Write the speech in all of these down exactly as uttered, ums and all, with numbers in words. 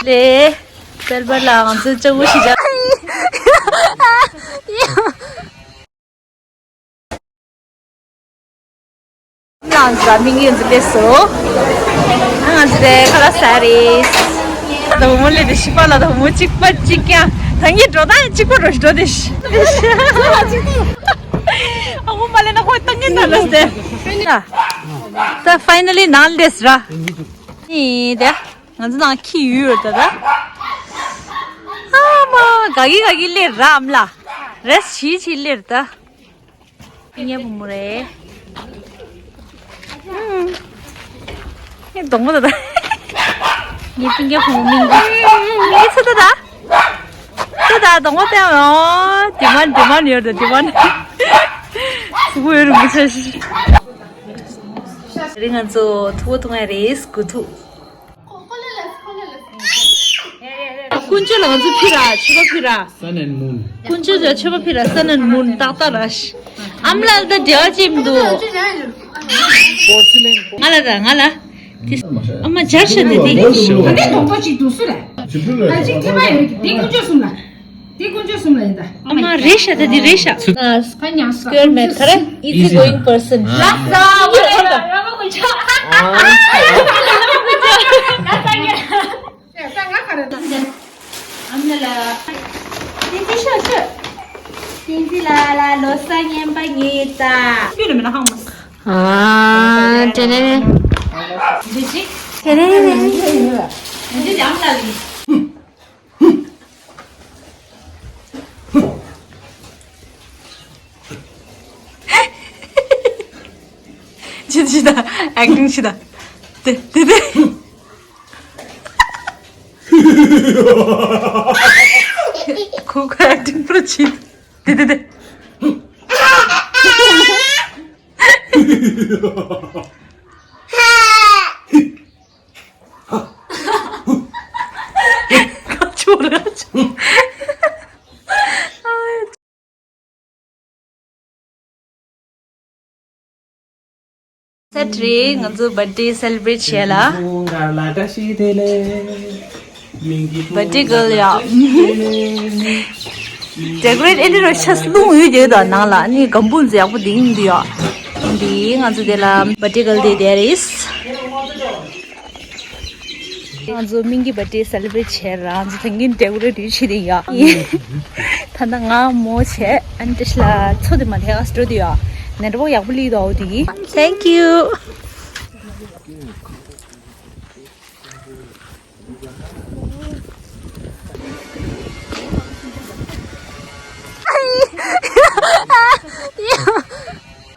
ལེ། སྤེལ་པར་ལ་ང་ཚོས་ལྕགས་པོ་ཞིག་བཞག་ལངས་ས་མིག་ཡོན་ཚོ་སླེབས་སོང་། ང་ཚོ་དེ་ཁ་ལག་ཟ་རེད། ད་བུ་མོ་སླེབས་དེ་ཤི་པ་ལ་ད་བུ་མོ་གཅིག་པ་གཅིག་ཀྱང་ད་ངས་འགྲོ་ད་གཅིག་པ་འགྲོ་ཞིག་འགྲོ་དེ་ཤི། ཨ་ཁུ་མ་ལེ་ན་ཁོ་ཏང་ངེ་ད་ལ་སྟེ། ད་ཕའི་ནལ་ལི་ནང་སླེབས་ར། ཨི་དེ། ང་ཚོ་ནང་ཁྱི་ཡོད་རེད་ད། ཨ་མ་ག་གི་ག་གི་སླེབས་ར་ཨམ་ལ། རེས་བྱིས་བྱིས་སླེབས་ད། སྤུན་ཀྱག་བུ་མོ་རེད། ངའི་གདོང་པ་ད་ད། ངའི་སྤུན་ཀྱག་བུ་མོ་མིང་གི་ངའི་ཚོ་ད་ད། ད་ད་གདོང་པ་བསྟན་འོ། ཌི་མཱན་ཌི་མཱན་ཡོད་ད་ཌི་མཱན། སུ་གུ་ཡོད་རུ་མི་ཚ་ཤི། རིང་ང་ཚོ་ཐུག་པ་ཐུག་ང་རེས་དགུ་ཐུག་དཀོན་མཆོག་ལ་ང་ཚོ་ཕི་ར་མཆོད་པ་ཕི་ར། Sun and moon. དཀོན་མཆོག་ལ་མཆོད་པ་ཕི་ར་Sun and moon ཏག་ཏག་ར་ཤི། ཨམ་ལ་ད་འབྲེལ་བ་ཅིག་མི་འདུག Porcelain. ང་ལ་ད་ང་ལ། དེ་ཨ་མ་སྦྱར་ཤ་དེ་དེ། ད་ལྟའི་དོག་པོ་ཅིག་འདུག་སུ་ལ། ད་ཅིག་ཐེ་མ་ཡོད་རེད་དེ་དཀོན་མཆོག་གསུམ་ལ། དེ་དཀོན་མཆོག་གསུམ་ལ་ཡིན་ད། ཨ་མ་རེད་ཤ་ད་དེ་རེད་ཤ། Square meter. Easy going person. ལགས་སོ། ལགས་སོ། བསྟན་འཛིན་ལགས་ལ་ལོ་གསར་སྙན་པ་ཉེ་ད། ཨ། དེ་ནས། དེ་ནས། ཅི་ཅི་ད། ཨེག་ཊིང་ཅི་ད། དེ་དེ་དེ། ཁོ་ཁོ་ཨེག་ཊིང་པུ་ར་ཅི། དེ་དེ་དེ། ཁ་ཆུ་ར་ཆུ། སེ་ཊི་རེད། ང་ཚོ་བར་ཐི་ཌེ་སེ་ལི་བྷི་རེ་ཊི་བྱས་ལ། བར་ཐི་ཌེ་གར་ལ་ཡ། ཌེ་ཀོ་རེ་ཊི་ཨེ་འདྲ་རོ་ཆ་སློང་ཡོད་ཀྱི་ད་ནང་ལ་ནི་སྒམ་བུ་ཚོ་ཡག་པོ་འདིང་འདི་ཡ། འདི་ང་ཚོ་དེ་ལ་བར་ཐི་ཌེ་གར་དེ་དེ་རེད། ང་ཚོ་སྨིན་གྱི་བར་ཐི་ཌེ་སེ་ལི་བྷི་རེ་ཊི་བྱས་ར། ང་ཚོ་ད་གིན་ཌེ་ཀོ་རེ་ཊི་བྱེད་དེ་ཡ། ད་ལྟ་ང་མོ་བྱས་ཨན་ཏི་ཤི་ལ་ཚོ་དེ་མ་ཐེག་ཨ་སི་འགྲོ་དེ་ཡ། ནེ་ཊི་ཝརཀ་ཡག་པོ་ལི་དོ་དེ། Thank you.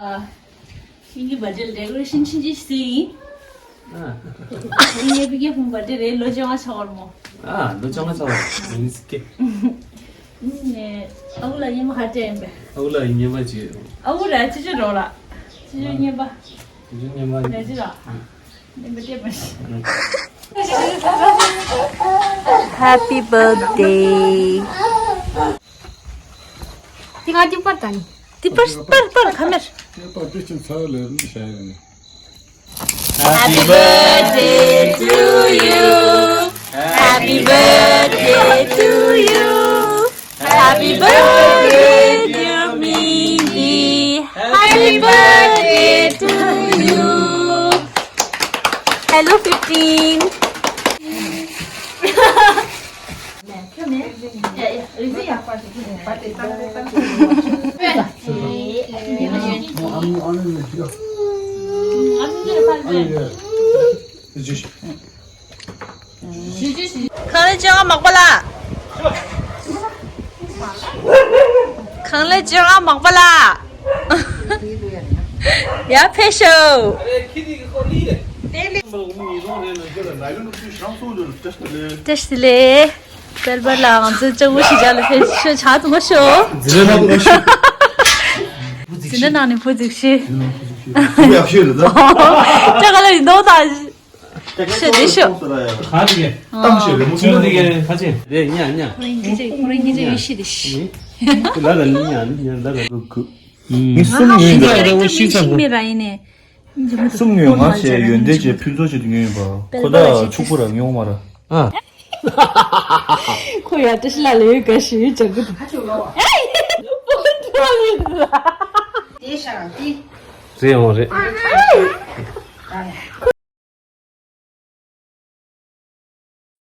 ཨ། ཤིང་གི་བར་ཐི་ཌེ་ལ་ཌེ་ཀོ་རེ་ཤན་ཆེན་ཆེ་ཞིག་ཟིན་ཡིན། ཨ། ངའི་ཕི་ཀའི་ཕུང་བར་ཐི་ཌེ་རེད། ལོ་བཅོ་ལྔ་ཆགས་པར་མོ། ཨ། ལོ་བཅོ་ལྔ་ཆགས་པར་མིན་སི་ཀེ། ནས་ཨ་ཁུ་ལ་སྙན་པ་ཧ་ཏྲེ་ཡིན་པས། ཨ་ཁུ་ལ་སྙན་པ་བྱེད། ཨ་ཁུ་ར་ཅི་ཅི་རོ་ལ། ཅི་ཅི་སྙན་པ། ཅི་ཅི་སྙན་པ། ལས་ཅི་ར། སྙན་པ་སྐྱེས་པ་ཞིག Happy birthday. དེ་ག་དེ་པར་དང་། དེ་པར་པར་པར་ཁ་མེར། ངས་པར་དེ་ཅིག་ཚར་ལེར་ནི་བྱ་ཡོད་ནི། Happy birthday to you. Happy birthday to you. Happy birthday, dear Mindy. Happy birthday to you. Hello, fifteen. གང་ལ་བཅོ་ལྔ་མག་པ་ལ། གང་ལ་བཅོ་ལྔ་མག་པ་ལ། ཡ་ཕེབས་ཤོག་བཀྲ་ཤིས་བདེ་ལེགས། སྤེལ་པར་ལ་ང་ཚོའི་ལྕགས་པོ་ཞིག་བཞག་ལ་ཕེབས་ཤོག་ཆ་ཚང་ཤོག་འཛིན་གྲྭ་ནང་ནས་བུ་འཛིགས་ཤིག་ཡག་ཤོས་རེད་ད། ལྕགས་ཀ་ལ་ཡིན་མདོག་དང་། ཤོད་དེ་ཤོད། ག་དེ་ག་ཏང་ཤོད་རེད་མོ་ཚུལ་དེ་ག་ག་ཅི། རེད་ཉ་ཉ། ཁོ་རང་སྐད་ཆ་ཁོ་རང་སྐད་ཆ་ཡོད་ཤེས་དེ་ཤི། ཁོ་ལ་ལ་ཉ་ཉ་ལ་ལ་གུ་གུ། ངས་གསུམ་ཡིན་ད། ཤི་མེད་ར་ཡིན་ནས། གསུམ་ཉོས། ང་ཞེས་ཡོན་ཏན་ཅན་ཕུན་ཚོགས་ཅན་དུ་ཉོས་ཡིན་པ། ཁོ་ད་ཕྱུག་པོ་ར་ཉོ་མ་ར། ཨ། ཁོ་ཡ་བཀྲ་ཤིས་ལགས་ལ་ཡོད་དགའ་ཞིག་ཡོད་ཅག་གི། དེ་ཤ་དེ། རེད་འོང་རེད།